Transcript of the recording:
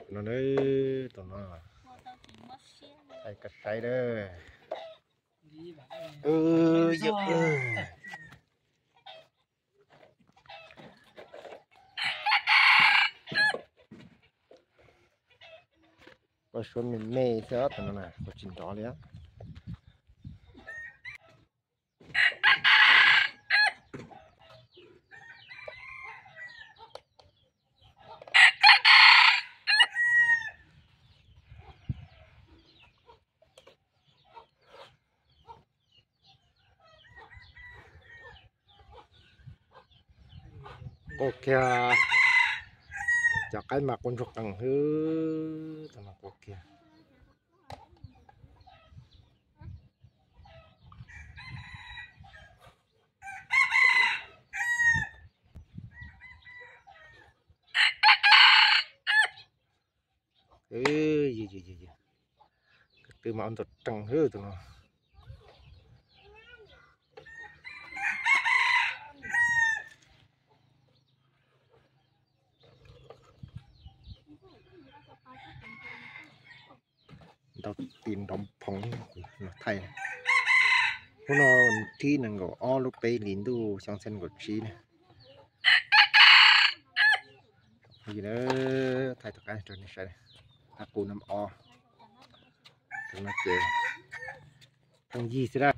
Tus no, tus no, thaij koj saib lawm. Yog, koj suab me me xwb, tus no na, kuv tsis nrov li. Quaj kiag, cov qaib mas quaj ntsuag qees xwb, tus no quaj kiag. Tus twg mas ua ntaus rees xwb tus no. Ntaus tis ntaus phoov no thaij. Hnub no thib nees nkaum ob lub peb hlis ntuj xyoo txhiab nees nkaum tsib na. Thaij tus qaib rau nej saib, qaib qus no ob. Tus no ces phooj ywg xwb na.